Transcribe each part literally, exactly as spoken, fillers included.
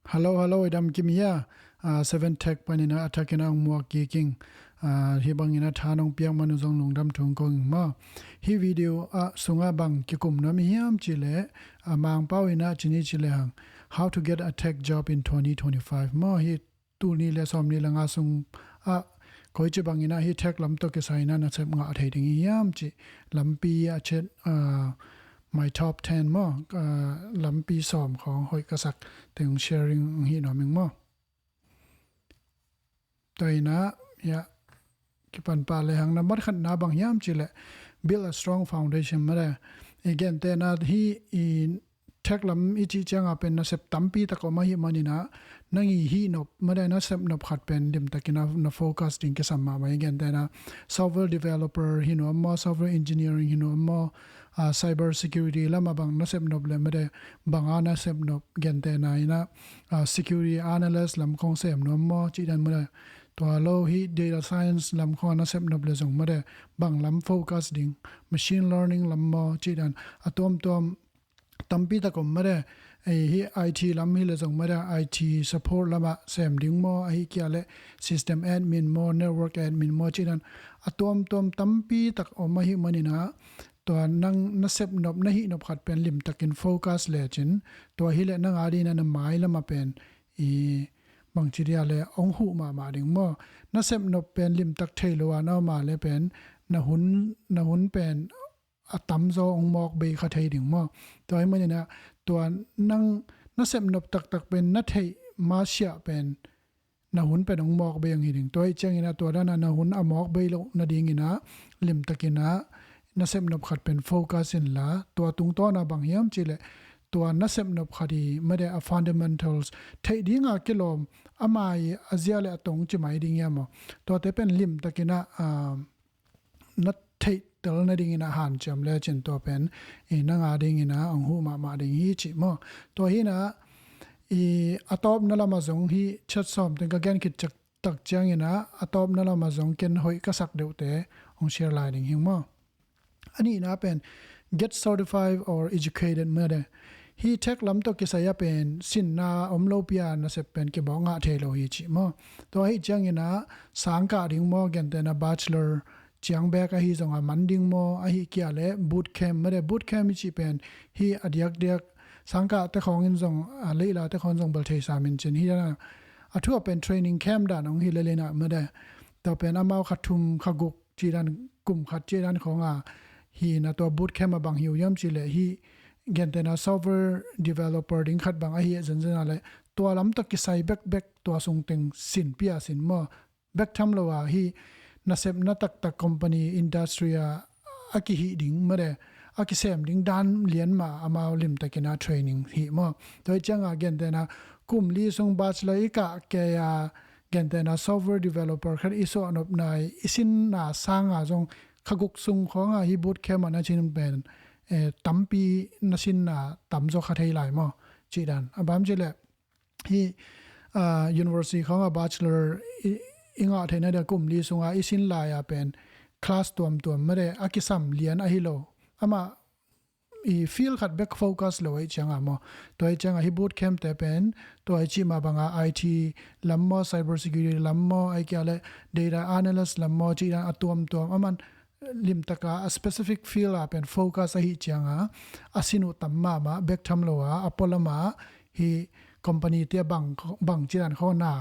Hello, hello, i dam kim hia? Ah, Seven Tech panin a thak in a hong muak kik ing. Ah, hih bangin a tha nong piak man uh zong lungdam thu kong ing maw. Hih video ah sungah bang kikum nuam hiam cih leh, ah, Mangpau in a ci ni ci lehang, "How to get a tech job in twenty twenty-five" maw. Hih tul nih le sawmnih le nga sung ah koici bangin a hih tech lam tawh kisai in a nasep ngah thei ding hiam cih lampi a chet, ah, my top ten maw, ah, lampi sawm khawng hoih ka sak teng sharing hi nuam ing maw. Tua in a, ya, kipan pah lehang, nambat khatna bang hiam cih leh build a strong foundation maw de. I gentehna hih i tech lam i cih ciangah pen nasep tampi tak om ahih manin a, nang i hih nop maw de, nasep nop khat pen limtakin a na focus ding kisam mahmah. I gentehna software developer hi nuam maw, software engineering hi nuam maw, ah, cyber security lamah bang nasep nop leh maw de, bang a nasep nop, gentehna in a, ah, security analyst lam khawng sem nuam maw cih dan maw de. Tua lo hih data science lam khawng a nasep nop leh zong maw de, bang lam focus ding, machine learning lam maw cih dan, a tuamtuam tampi tak om maw de. Ei, hih I T lam hi leh zong maw de, I T support lamah sem ding maw, ahih kei leh system admin maw, network admin maw cih dan, a tuamtuam tampi tak om ahih manin a, tua nang nasep nop, na hih nop khat pen limtakin focus lecin, tua hi leh nang a dingin a na mai lamah pen i bangci dia leh hong huh mahmah ding maw. Nasep nop pen limtak thei lo a na om a leh pen na hun, na hun pen a tamzaw hong mawk bei kha thei ding maw. Tua ahih manin a, tua nang nasep nop taktak pen na theih masiah pen na hun pen hong mawk bei hong hi ding. Tua ahih ciangin a, tua dan a na hun a mawk bei loh nadingin a, limtakin a nasep nop khat pen focus inla, tua tungtawn a bang hiam cih leh, tua nasep nop khat i maw de, a fundamentals theih ding a kilawm, ama i a zia leh a tong ci mai ding hiam maw. Tuate pen limtakin a, ah, na theihtel nadingin a hanciam lecin tua pen i nang a dingin a hong huh mahmah ding hi cih maw. Tua hi in a, i a tawpna lamah zong hih chat sawm teng ka gen khit cak tak ciangin a, a tawpna lamah zong ken hoih ka sak deuhte hong share lai ding hi ing maw. A nihna pen get certified or educated maw de. Hih tech lam tawh kisai a pen sinna om lopi a nasep pen kibawk ngah thei lo hi cih maw. Tua ahih ciangin a, sang kah ding maw, gentehna bachelor ciang bek ahi zong a man ding maw, ahih kei leh boot camp maw de. Boot camp i cih pen hih a diakdiak sang kahte khawng in zong, a, leihlate khawng zong bel thei sam in cin hi a, a thu a pen training camp dan hong hi lel in a maw de. Tua pen amau kha thum kha guk cih dan, kum khat cih dan khawng a hi in a, tua boot camp a bang hi uh hiam cih leh hih gentehna software developer ding khat bang ahi zenzen a leh, tua lam tawh kisai bekbek tua sung teng sin pia sin maw. Bek tham lo a hih nasepna taktak company industry a a kihih ding maw de, a kisem ding dan lian mah amau limtakin a training hi maw. Tua ahih ciang a gentehna kum li sung bachelor i kah kei a, gentehna software developer khat i suah nopna i sinna sang a zong kha guk sung khawng a hih boot camp a na cin pen, eh, tampi na sinna tamzaw kha thei lai maw. Cih dan a bang hiam cih leh hih, ah, university khawng a bachelor i, i ngah theihna dia kum li sung a i sin lai a pen class tuamtuam maw de, a kisam lian ahi lo. Amah i field khat bek focus lo ahih ciang a maw. Tua ahih ciang a hih boot camp te pen tua i cih mah bang a I T lam maw, cyber security lam maw, ahih kei leh data analyst lam maw cih dan a tuamtuam, aman limtak a, a specific field a pen focus ahih ciang a, a sin uh tam mahmah, bek tham lo a, a pualam a hih company te a bang, bang cih dan khawng na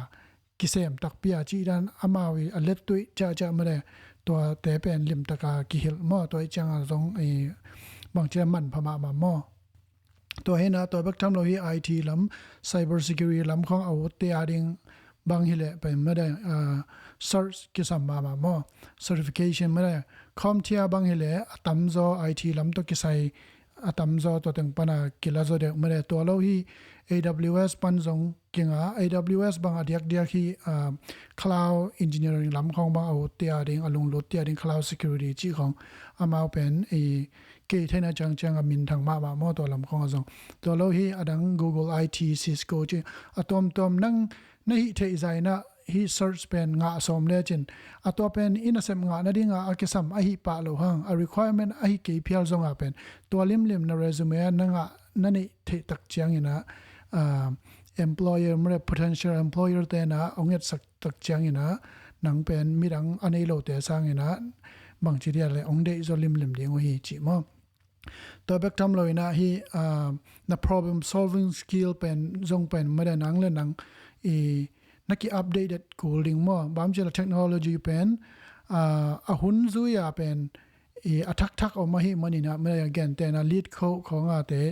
kisem takpi a cih dan amau i a lettuih ciahciah maw de, tuate pen limtak a kihilh maw. Tua ahih ciang a zong i bang cih dan manpha mahmah maw. Tua hi in a, tua bek tham lo hih I T lam, cyber security lam khawng a utte a ding bang hi leh pen maw de, ah, cert kisam mahmah maw, certification maw de. CompTIA bang hi leh a tamzaw I T lam tawh kisai a tamzaw tua teng pan a kila zaw deuh maw de. Tua lo hih A W S pan zong kingah, A W S bang a diakdiak hih, ah, cloud engineering lam khawng bang a utte a ding, a lunglutte a ding, cloud security cih khawng amau pen i kei theihna ciangciang a minthang mahmah maw tua lam khawng a zong. Tua lo hih a dang Google I T, Cisco cih a tuamtuam nang na hih theih zah in a hih cert pen ngah sawm lecin, a tua pen i nasep ngah nading a a kisam ahih pah lo hang, a requirement ahi kei phial zong a pen tua limlim na resume a na ngah na neih theih tak ciangin a, ah, employer, mare potential employer te na ong etsak tak ciangin ah nang pen midang a nei lote sangin ah bangci dia le ong deih zaw limlim ding uh hi ci maw. Tua bek tham lo in ah hih, ah, na problem solving skill pen zong pen made nang le nang i na ki updated kul ding maw. Bang ci le technology pen, ah, a hun zui a pen i a thakthak om ahih manin ah made a gentehna LeetCode khawng a te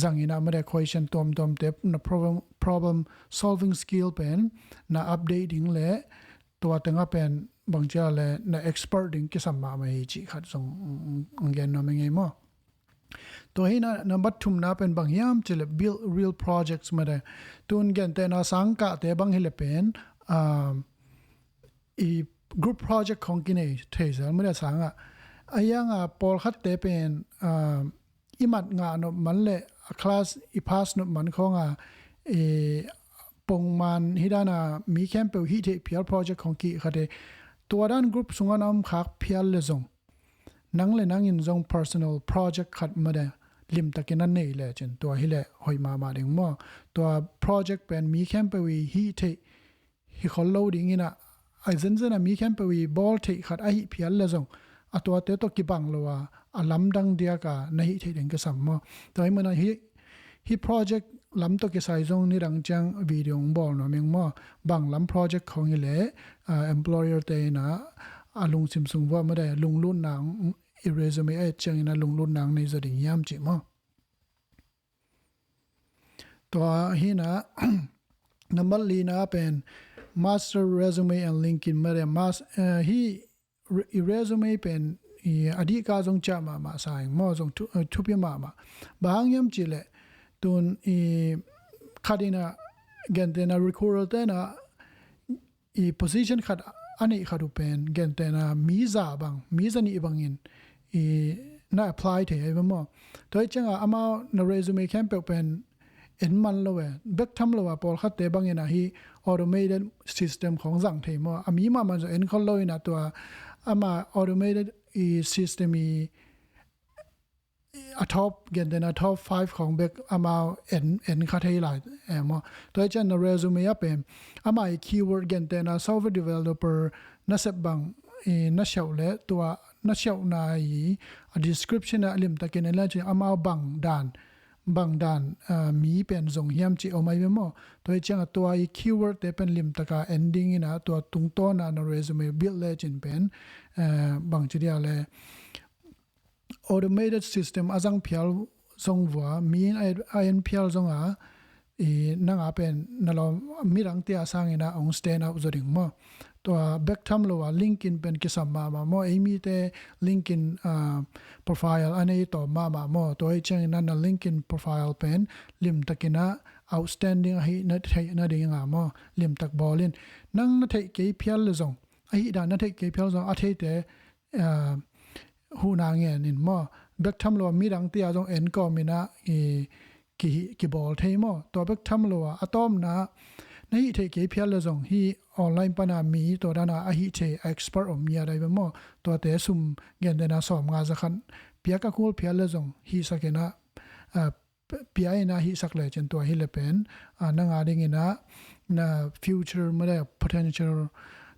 zangin ah made question tuamtuam te na problem, problem solving skill pen na update ding le tua tengah pen bangci le na expert ding kisam mahmah hi cih khat zong ong gen nuam ing ei maw. Tua hi na, number thumna pen bang hiam cih le build real projects made. Tun gentehna sang kahte bang hi le pen, um, i group project khawng kinei thei zel made sangah. A hiang a pawlkhatte pen, um, i mat ngah nop man le a class i pass nop man khawng a i pongman hi dan a mi khempeuh hih theih phial project khawng kih khat e. Tua dan group sungah na om khak phial le zong nang le nangin zong personal project khat made limtakin a nei le cin tua hi le hoih mahmah ding maw. Tua project pen mi khempeuh i hih theih hi khol lo dingin ah a zenzen a mi khempeuh i bawl theih khat ahih phial le zong a tuate tawh kibang lo a a lamdang diak a na hih theih ding kisam maw. Tua hi mana hi, hi project lam tawh kisai zong nidang ciang video ong bawl nuam ing maw. Bang lam project khawng hi le, ah, employer te in ah a lungsim sung vuah made lunglutna ong i resume a et ciangin a lunglutna ong nei zaw ding hiam cih maw. Tua hi na, number lina pen master resume and LinkedIn made mas, eh, hi re-, i resume pen i a dihka zong ciah mahmah sa ing maw zong thu-, eh, thupi mahmah. Bang hang hiam cih le tun i khat in ah gentehna recruiter te na i position khat a neih khat uh pen gentehna mi za bang, mi za nih bangin i na apply thei ahi maw. Tua hi ciangah amau na resume khempeuh pen en man lo e. Bek tham lo a pawlkhatte bangin ah hi automated system khawng zang thei maw. A mi mahmah zong en khol lo in ah tua ama automated i system i a top, gentehna top five khawng bek amau en, en kha thei lai e maw. Tua hi ciang na resume a pen ama i keyword gentehna software developer na sep bang i na siauh le tua na siauhna i a description a limtakin en le cin amau bang dan, bang dan, ah, mi pen zong hiam cih om ahi ve maw. Tua hi ciang a tua i keyword te pen limtaka en dingin ah tua tungtawn a na resume build le cin pen, eh, bangci dia le automated system a zang phial zong vua, mi in a, a en phial zong a, i nang a pen na lawm midang tia sangin ah ong stand out zaw ding maw. Tua bek tham lo a LinkedIn pen kisam mahmah maw, ei mite LinkedIn, ah, profile a nei tawm mahmah maw. Tua hi ciangin ah na LinkedIn profile pen limtakin ah outstanding ahi na theih nading a maw, limtak bawl in. Nang na theih kei phial le zong, ahi dan na theih kei phial zong a theite, ah, huhna ngen in maw. Bek tham lo a midang tia zong en kawmin ah i ki, kibawl thei maw. Tua bek tham lo a a tawpna na hih theih kei phial le zong hi online pana mi tua dana a hih thei expert om ngiat ahi ve maw. Tuate sum gentehna sawm nga za khat piak a kul phial le zong hihsak in ah, ah, pia in ah hihsak le cin tua hi le pen, ah, nang a dingin ah na future made potential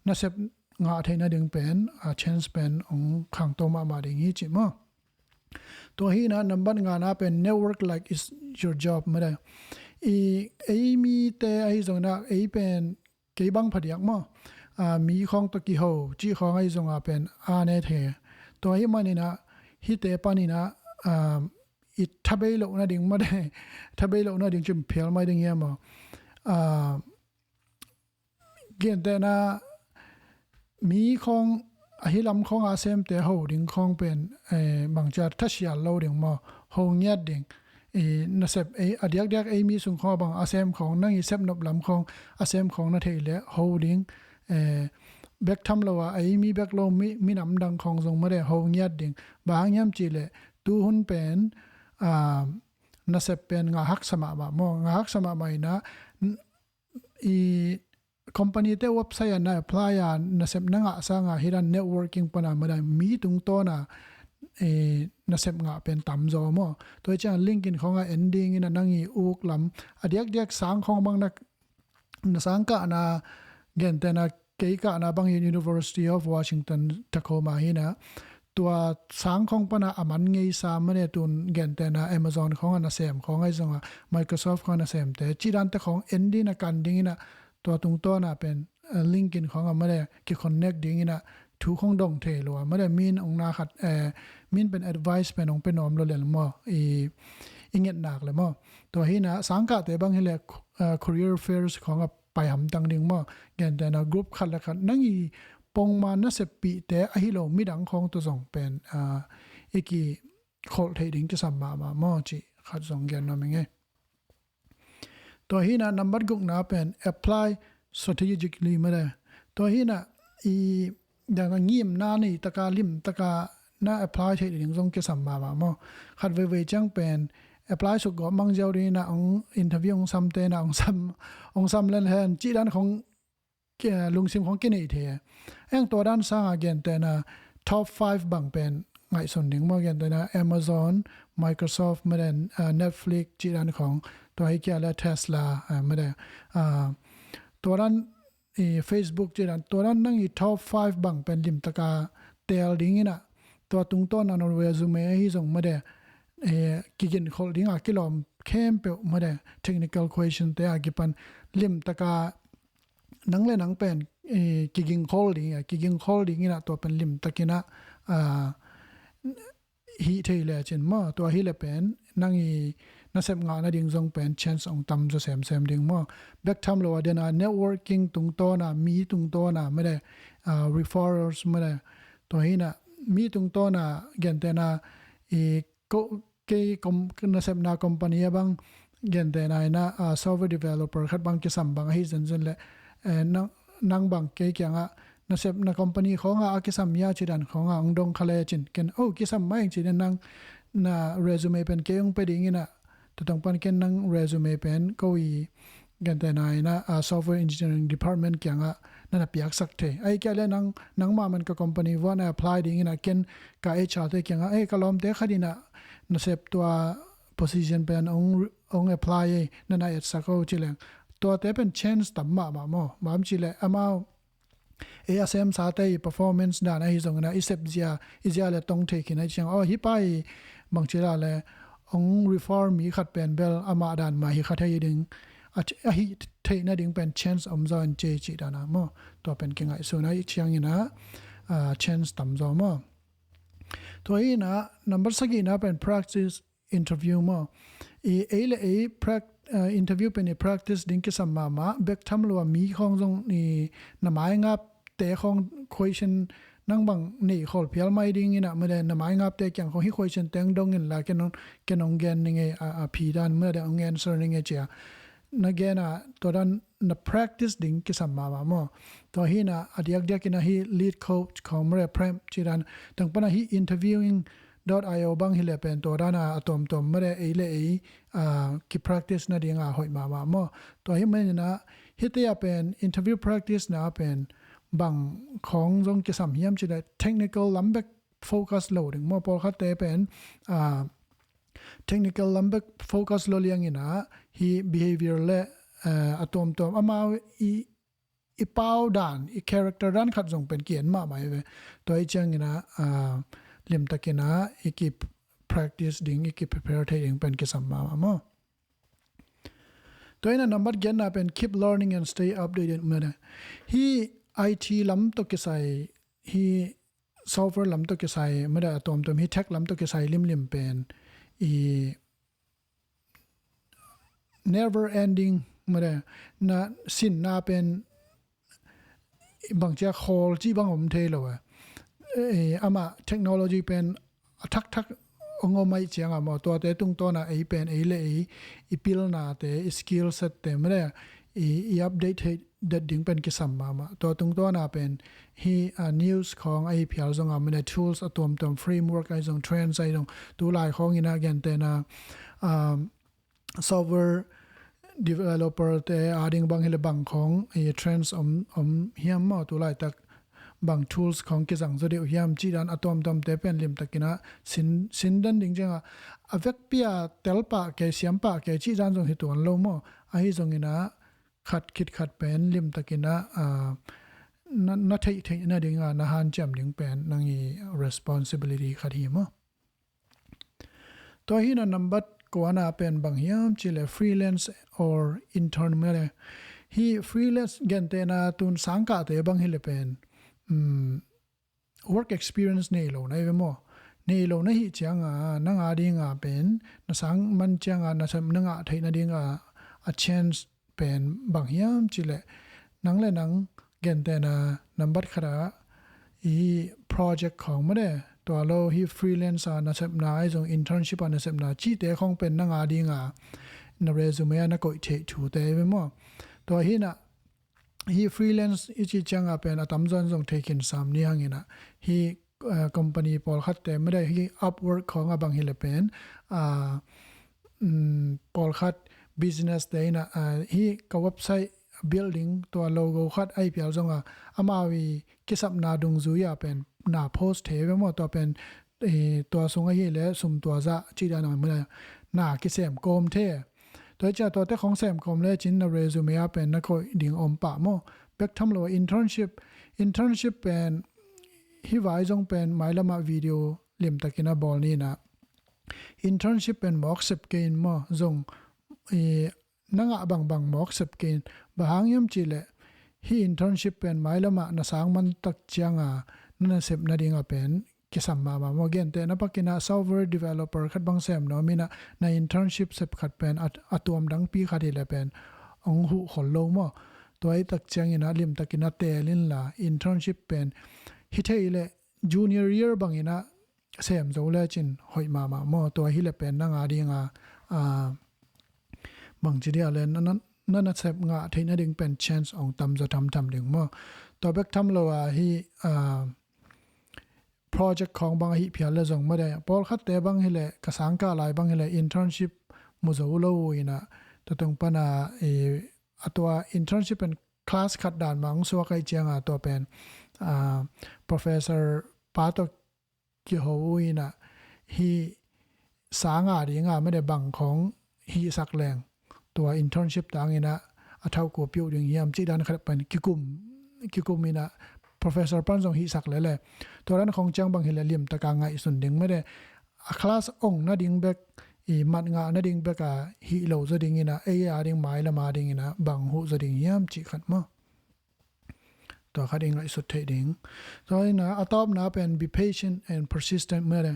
na sep ngah theih nading pen, ah, chance pen ong khangto mahmah ding hi cih maw. Tua hi na number ngana pen network like is your job made. I ei mite ahi zongin ah ei pen kei bang phadiak maw. Ah, mi khawng tawh kiho cih khawng ahi zong a pen a ne thei. Tua hi manin ah hite panin ah, ah, i thabei loh nading made, thabei loh nading cim phial mai ding hiam maw. Ah, gentehna mi khawng ahi lam khawng a semte ho ding khawng pen, eh, bangcia thasial lo ding maw, ho ngiat ding. I na sep ei a diakdiak ei mi sung khawng a bang a sem khawng nang i sep nop lam khawng a sem khawng na theih le ho ding. Eh, bek tham lo a ei mi bek lo mi, minam dang khawng zong made ho ngiat ding. Bang hang hiam cih le tuhun pen, ah, na sep pen ngah haksa mahmah maw, ngah haksa mahmah in ah, n-, i company te website a na apply a na sep na ngah sanga hi dan networking pana mada mi tungtawn a eh, nasep ngah pen tamzaw maw. Tua hi ciang LinkedIn khawngah en dingin a nang i uk lam a diakdiak sang khawng bang na, na sangkahna gentehna kei kahna bang hi University of Washington Tacoma hi na. Tua sang khawng pana a man ngeisa mane tun gentehna Amazon khawngah nasem khawng ahi zongah Microsoft khawngah nasemte cih dante khawng en dingin a kan dingin a tua tungtawna pen, eh, LinkedIn khawngah mane kiconnect dingin a thu khawng dong thei lua mane min ong na khat, eh, min pen advice pen ong pe nuam lo lel maw i, i nget nak le maw. Tua hi na sangkahte bang hi le, eh, career fairs khawngah pai hamtang ding maw. Gentehna group khat le khat nang i pongma naseppihte ahi lo midang khawng tua zong pen, ah, i kikholh theih ding kisam mahmah maw cih khat zong gen nuam ing e. Tua hi na number gukna pen apply strategically mane. Tua hi na i dang a ngimna nei taka lim taka na apply theih ding zong kisam mahmah maw. Khat veivei ciang pen apply suk gawp mang ziau ding na ong interview ong samte na ong sam, ong sam len hen cih dan khawng kia lungsim khawng kinei thei e. Eng tua dan sanga gentehna top five bang pen ngaihsun ding maw gentehna Amazon, Microsoft, mane, ah, Netflix cih dan khawng tua hi kia le Tesla, ah, mane, ah, tua dan i Facebook cih dan tua dan nang i top five bang pen limtaka tel dingin a tua tungtawn a na resume ahi zong mane, eh, kiginkholh dinga kilawm khempeuh mane technical question te a kipan limtaka nang le nang pen, eh, kigingkhol ding, eh, kigingkhol dingin a tua pen limtakin a, ah, hih thei le cin maw, tua hi le pen nang i nasep ngah nading zong pen chance ong tam zaw semsem ding maw. Bek tham lo a den a networking tungtawn a, mi tungtawn a mane, ah, referrals mane. Tua hi na mi tungtawn a gentehna i ko kei kom, nasepna company a bang gentehna ina, ah, software developer khat bang kisam bang ahi zenzen le, eh, nang, nang bang kei kiangah nasepna company khawngah a kisam hia cih dan khawngah ong dong kha le cin ken, oh, kisam mah ing cih dan nang na resume pen kei ong pe dingin a, tua tang pan ken nang resume pen ko i gentehna ina, ah, software engineering department kiangah na na piaksak thei. Ahi kia le nang, nangmah man ka company vuan a apply dingin a ken ka H R te kiangah, eh, ka lawmte khat in a nasep tua position pen ong, ong apply e, na na etsak o ci leng. Tuate pen chance tam mahmah maw. Bang ci le amau, eh, a semsate i performance dan ahi zongin a i sep zia, i zia le tong thei khin a ciang, oh, hi pa i bang ci la le ong refer mi khat pen bel amah dan mah hi kha thei ding, a, a hih theih nading pen chance om zaw in ci ci dan a maw. Tua pen kingaihsun a i ciangin a, ah, chance tam zaw maw. Tua hi na number sagihna pen practice interview maw. I ei le ei prac-, ah, interview pen i practice ding kisam mahmah, bek tham lua mi khawng zong i na maingap te khawng question nang bang nei khawl phial mai dingin a mane na maingapte kiang khawng hi question teng dong in la ken ong, ken ong gen ning e, a, a phi dan mane ong answer ning e cia. Na gen a tua dan na practice ding kisam mahmah maw. Tua hi na a diakdiak in a hi LeetCode khawng mane prep ci dan tang pan a hi interviewing dot I O bang hi le pen tua dan a a tuamtuam mane ei le ei, ah, ki practice nading a hoih mahmah maw. Tua hi manin a hite a pen interview practice na pen bang khawng zong kisam hiam ci le technical lam bek focus lo ding maw. Pawlkhatte pen, ah, technical lam bek focus lo liangin a hi behavior le, ah, a tuamtuam amau i, i pau dan, i character dan khat zong pen ki-en mahmah hi ve. Tua hi ciangin a, ah, limtakin a i ki practice ding, i ki prepare thei ding pen kisam mahmah maw. Tua hi na number giatna pen keep learning and stay updated mane. Hi I T lam tawh kisai, hi software lam tawh kisai mane a tuamtuam, hi tech lam tawh kisai limlim pen i never ending mane na sinna pen bang cia khawl ci bang om thei lo e. Eh, amah technology pen a thakthak ong om aih ciang a maw, tuate tungtawn a ei pen ei le ei i pilnate, i skill set te mane i, i update thei det ding pen kisam mahmah. Tua tungtawn a pen hi, ah, news khawng ahi phial zong a mane tools a tuamtuam, framework ahi zong, trends ahi zong, tulai khawng in a gentehna, um, software developer te a ding bang hi le bang khawng i trends om, om hiam maw tulai tak bang tools khawng kizang zaw deuh hiam cih dan a tuamtuamte pen limtakin ah sin, sin den ding ciangah a vekpi a tel pah kei, siam pah kei cih dan zong hi tuan lo maw. Ahi zongin ah khat khit khat pen limtakin ah, ah, na, na theih theih nading a na hanciam ding pen nang i responsibility khat hi maw. Tua hi na nambat kuana pen bang hiam cih leh freelance or intern mah le. Hih freelance gentehna tun sangkahte bang hi leh pen, um, work experience nei lo na hi ve maw. Nei lo na hih cianga nang a dinga pen na sang man cianga na sem na ngah theih nadinga a chance pen bang hiam cih leh nang le nang gentehna nambat khat ah i project khawng mah le, tua lo hi freelance a nasepna ahi zong internship a nasepna cihte khawng pen nang a dinga na resume a na koih theih thute hi ve maw. Tua hi na hi freelance i cih cianga pen a tamzaw in zong thei khin sam ni hangin ah hi, uh, company pawlkhatte mah le hi Upwork khawng a bang hi leh pen, uh, um, pawlkhat business te in ah, uh, hi ka website building tua logo khat a i pial zong a amau i kisapna dungzui a pen na post thei ve maw. Tua pen, eh, tua sung ahi leh sum tua zah cih dan a mah le na kisem kawm thei. Tua hi ciah tuate khawng sem kawm lecin na resume a pen na koih ding om pah maw. Bek tham lo a internship, internship pen hi vai zong pen mailam ah video limtakin a bawl ni na. Internship pen mawk sep kei in maw zong, eh, na ngah bangbang mawk sep kei in. Bang hang hiam cih leh hi internship pen mailam ah na sang man tak cianga na nasep nading a pen kisam mahmah maw. Gentehna pakin ah software developer khat bang sem nuam in ah na internship sep khat pen a, a tuam dangpi khat hi leh pen hong huh khol lo maw. Tua hi tak ciangin ah limtakin a teel in la internship pen hi thei leh junior year bangin ah sem zo lecin hoih mahmah maw. Tua hi leh pen nang a dinga, ah, bangci dia le na, na, na nasep ngah theih nading pen chance hong tam zaw thamtham ding maw. Tua bek tham lo a hi, ah, project khawng bang ahi phial le zong mah le pawlkhatte bang hi leh ka sangkah lai bang hi leh internship mu zo lo uh in ah tua tung pan a, eh, a tua internship pen class khat dan mah hong suak ahi cianga tua pen, ah, professor pa tawh kiho uh in ah hi sang a dinga mah le bang khawng hihsak leng tua internship tangin ah a thau kua piuh ding hiam cih dan khat pen kikum, kikum in ah professor pan zong hihsak lele. Tua dan khawng ciang bang hi leh limtaka ngaihsun ding mah le a class ong nading bek i mat ngah nading bek a hih lo zaw dingin ah ei a ding mailam a dingin ah bang huh zaw ding hiam cih khat maw. Tua khat i ngaihsut theih ding. Tua hi na a tawpna pen be patient and persistent mah le.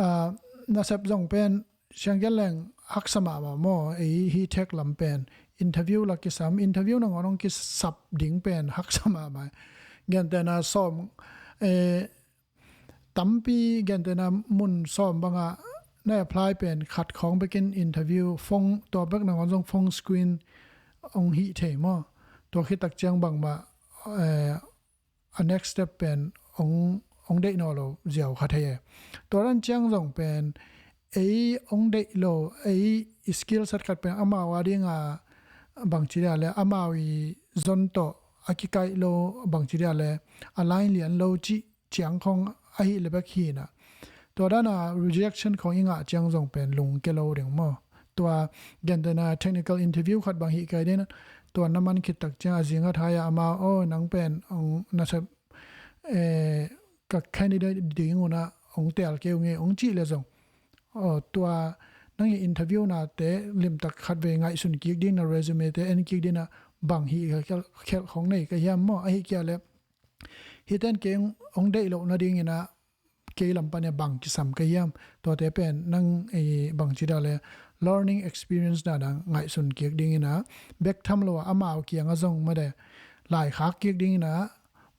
Ah, nasep zong pen siang gen leng haksa mahmah maw. Ei hi tech lam pen interview la kisam, interview nangawn hong kisap ding pen haksa mahmah. Gentehna sawm, eh, tampi gentehna mun sawm bangah na apply pen khat khawng bekin interview phone tua bek nangawn zong phone screen hong hih thei maw. Tua khit tak ciang bangmah, eh, a next step pen hong, hong deih nawn lo ziau kha thei e. Tua dan ciang zong pen ei hong deih lo, ei skill set khat pen amau a dinga bangci dia le amau i zon tawh a kikaih lo bangci dia le a line lian lo cih ciang khawng ahi le bek hi na. Tua dana rejection khawng i ngah ciang zong pen lungke lo ding maw. Tua gentehna technical interview khat bang hih kai ding, tua na man khit tak ciang a zinga thai a amau, oh, nang pen hong nasep, eh, ka candidate ding un ah hong teel kei ung e hong cih le zong, oh, tua nang i interview nate limtak khat vei ngaihsun kik ding, na resume te en kik ding ah bang hih khelh, khelh khawng nei ka hiam maw. Ahi kia le hih ten kei hong deih loh nadingin ah kei lam pan a bang kisam ka hiam, tuate pen nang, eh, bangci dia le learning experience dana ngaihsun kik dingin ah bek tham lo a amau kiang a zong mah le laikhak kik dingin ah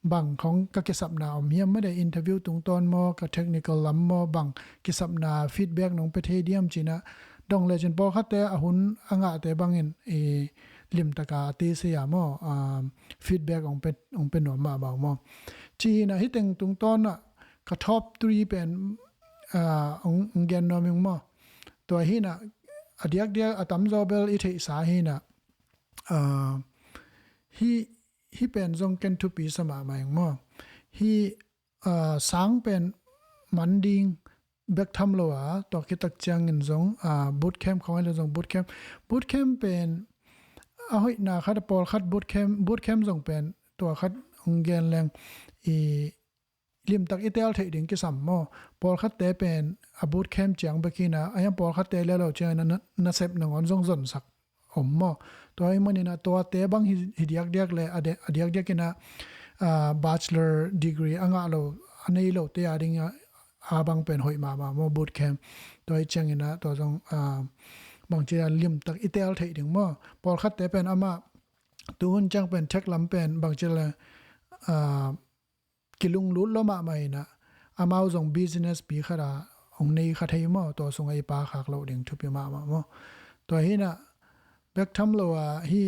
bang khawng ka kisapna om hiam mah le interview tungtawn maw, ka technical lam maw, bang kisapna feedback nong pia thei diam cih na dong lecin pawlkhatte a hun a ngahte bangin, eh, limtaka a tisa maw, ah, feedback hong pia, hong pia nuam mahmah maw. Ci hi na hih teng tungtawn ah ka top three pen, ah, hong, hong gen nuam ing maw. Tua hi na a diakdiak a tamzaw bel i theihsa hi na, ah, hih, hih pen zong ken thupi sa mahmah ing maw. Hih sang pen man ding bek tham lo a, tua khit tak ciangin zong bootcamp khawng ahi lo zong bootcamp bootcamp pen a hoihna khat a pawlkhat bootcamp bootcamp zong pen tua khat hong gen leng i limtak i tel theih ding kisam maw? Pawlkhatte pen a bootcamp ciang bek hi na, a hiang pawlkhatte le lo ciangin a nasep nangawn zong zonsak om maw? Tua hi manin a tuate bang hi diakdiak le a diakdiak in a bachelor degree a ngah lo a nei lote a ding a bang pen hoih mahmah maw bootcamp? Tua hi ciangin a tua zong bangci a limtak i tel theih ding maw? Pawlkhatte pen amah tuhun ciang pen tech lam pen bangci le kilunglut lo mahmah in a amau zong business pi khat a hong nei kha thei maw? Tua sungah i paikhak loh ding thupi mahmah maw? Tua hi na bek tham lo a hi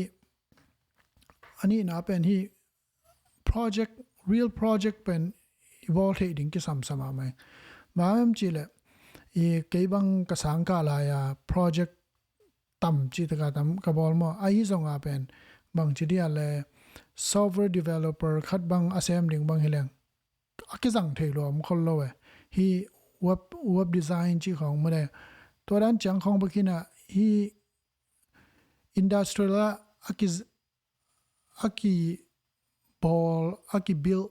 a nihna pen hi project real project pen i bawl theih ding kisam sa mahmah. Bang hiam cih leh i kei bang ka sang kah lai a project tam cih taka tam ka bawl maw? Ahi zong a pen bangci dia le software developer khat bang a sem ding bang hi leng a kizang thei lua om khol lo e. Hi web web design cih khawng maw le tua dan ciang khawng bek hi na hi industrial ah a ki a ki bawl a ki build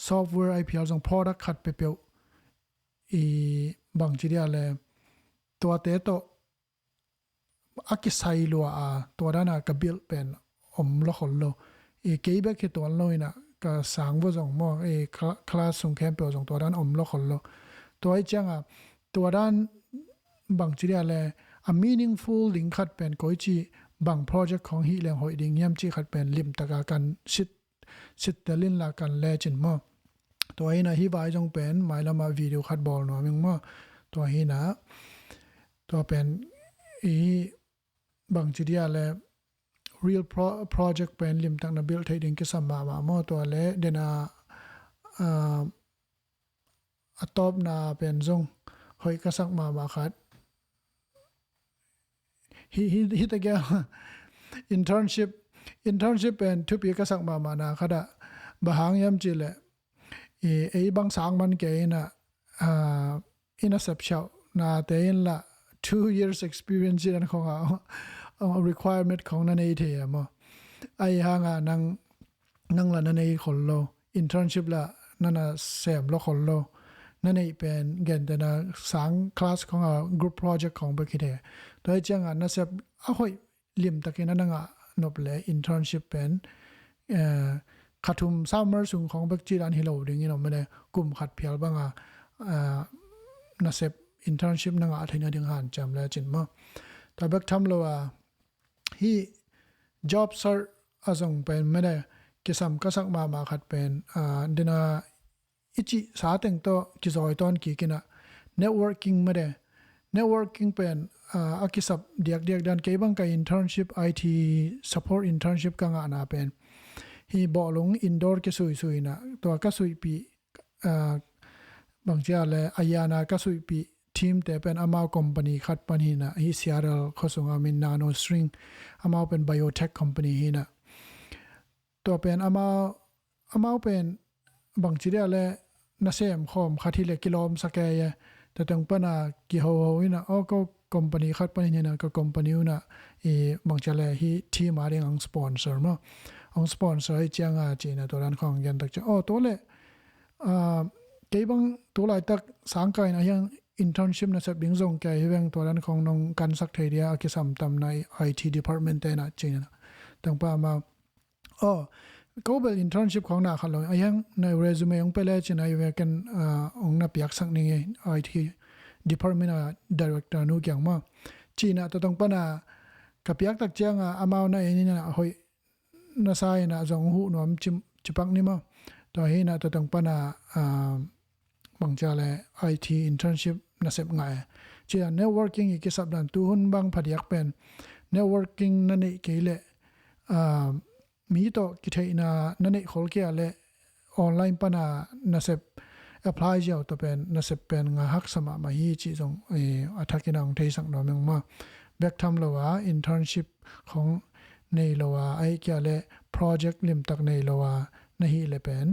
software I P L zong product khat peuhpeuh i bangci dia le tuate tawh a kisai lua a tua dan a ka build pen om lo khol lo. I kei bek hi tuan lo in a ka sang vua zong maw i class sung khempeuh zong tua dan om lo khol lo. Tua hi ciang a tua dan bangci dia le a meaningful ding khat pen koici bang project khawng hi leng hoih ding hiam cih khat pen limtak a kan sit sittel in la kan lecin maw? Tua hi na hi vai zong pen mailam a video khat bawl nuam ing maw? Tua hi na tua pen i bangci dia le real project pen limtak na build theih ding kisam mahmah maw? Tua le den a a tawpna pen zong hoih ka sak mahmah khat hi hi hi ta internship internship pen thupi ka sak mahmah na khat ah bang hang hiam cih leh i ei bang sang man kei in a i nasep siauh nate in la two years experience in an khong a requirement khong na nei thei a maw? Ahi hang a nang nang la na nei khol lo, internship la na na sem lo khol lo, na neih pen gentena sang class khong a group project khong bek hi thei. Tua hi ciang a nasep a hoih limtakin a na ngah nop le internship pen kha thum summer sung khong bek cih dan hi lo ding in om le kum khat phial bang a nasep internship na ngah theihna ding hanciam lecin maw? Tua bek tham lo a hi job search a zong pen mede kisam ka sak mahmah khat pen dena i cih sa teng tawh kizawi tawn kik in a networking mede networking pen a kisap diakdiak dan kei bang ka internship I T support internship ka ngahna pen hi bawlung indoor kisuisui in a tua ka suihpih bangcia le a yana ka suihpih team te pen amau company khat pan hi na hi Seattle khuasung a min Nanostring amau pen biotech company hi na tua pen amau amau pen bangci dia le nasem khawm khat hi le kilawm sa kei e. Tatang pana kihoho in a aw ko company khat pan hi na ka company un a i bangcia le hi team a ding ang sponsor maw ang sponsor hi ciang a ci na tua dan khawng gen tak ciang aw tua le kei bang tu laitak sangka in a hiang internship nasep ding zong kei hi veng tua dan khong nong kansak thei dia a kisam tamna I T department te na cina tangpa ma aw ko bel internship khong na khat lo a hiang na resume ong pele cina i veng ken ong na piaksak ning e I T department a director nu kiang ma cina tua tangpa na ka piak tak ciang a amau na e ni na hoih na sa in a zong huh nuam cipak ni maw? Tua hi na tua tang pana bangcia le I T internship nasep ngah e. Cia networking i kisap dan tuhun bang phadiak pen networking na neih kei le mi tawh kitheihna na neih khol kei a le online pana nasep apply ziau ta pen nasep pen nga haksa mahmah hi cih zong a thakin a hong theisak nuam eng ma bek tham lo a internship khong nei lo a ahi kia le project limtak nei lo a na hi le pen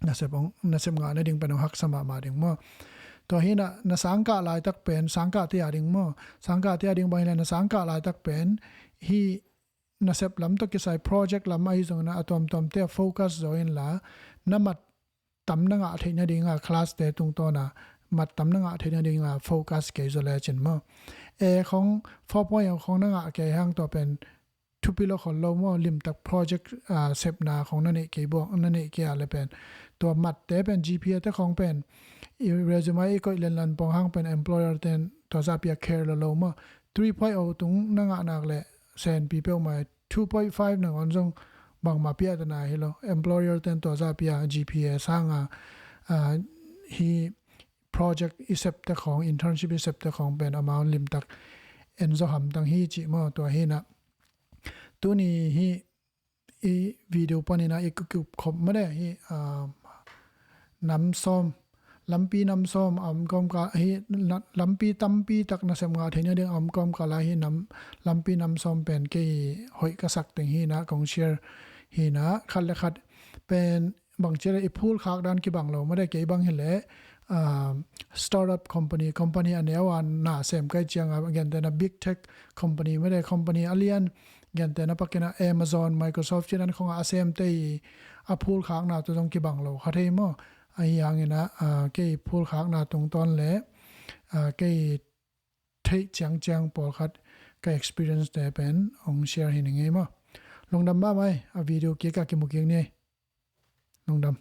nasep hong, nasep ngah nading pen hong haksa mahmah ding maw. Tua hi na, na sangkah laitak pen, sangkah te a ding maw, sangkah te a ding bang hi le na sangkah laitak pen hih nasep lam tawh kisai project lam ahi zongin a tuamtuamte a focus zaw inla, na mat tam na ngah theih nadinga class te tungtawna mat tam na ngah theih nadinga focus kei zaw lecin maw. A khong four point o khong na ngah kei hang tua pen thupi lo khol lo maw, limtak project sepna khong na neih kei buang, na neih kei a le pen tua matte pen G P A te khong pen i resume i koih lenlan pong hang pen employer ten tua zahpi a care lo lo maw. Three point o tung na ngah nak le senpi peuhmah, two point five nangawn zong bangmah piahtana hi lo. Employer ten tua zahpi a G P A sanga hi project i septe khong, internship i septe khong pen amau limtak en zaw hamtang hi cih maw. Tua hi na, tuni hi i video panina i kikup khop made hi nam sawm, lampi nam sawm a om kawmkal hi. Lampi tampi tak nasep ngah theih nading a om kawmkal a hi nam, lampi nam sawm pen kei hoih ka sak teng hi na, kong share hi na. Khat le khat pen bangci le i phulkhak dan kibang lo made, kei bang hi le startup company, company a neu a na sem kai cianga gentena big tech company made, company a lian gentena pakina Amazon, Microsoft cinan khonga a semte i a phulkhakna tu zong kibang lo kha thei maw. Ahi hangina kei phulkhakna tungtawn le kei theih ciangciang pawlkhat ka experience te pen hong share hi ni ngei maw. Lungdam mahmah. A video kika kimu kik ni. Lungdam.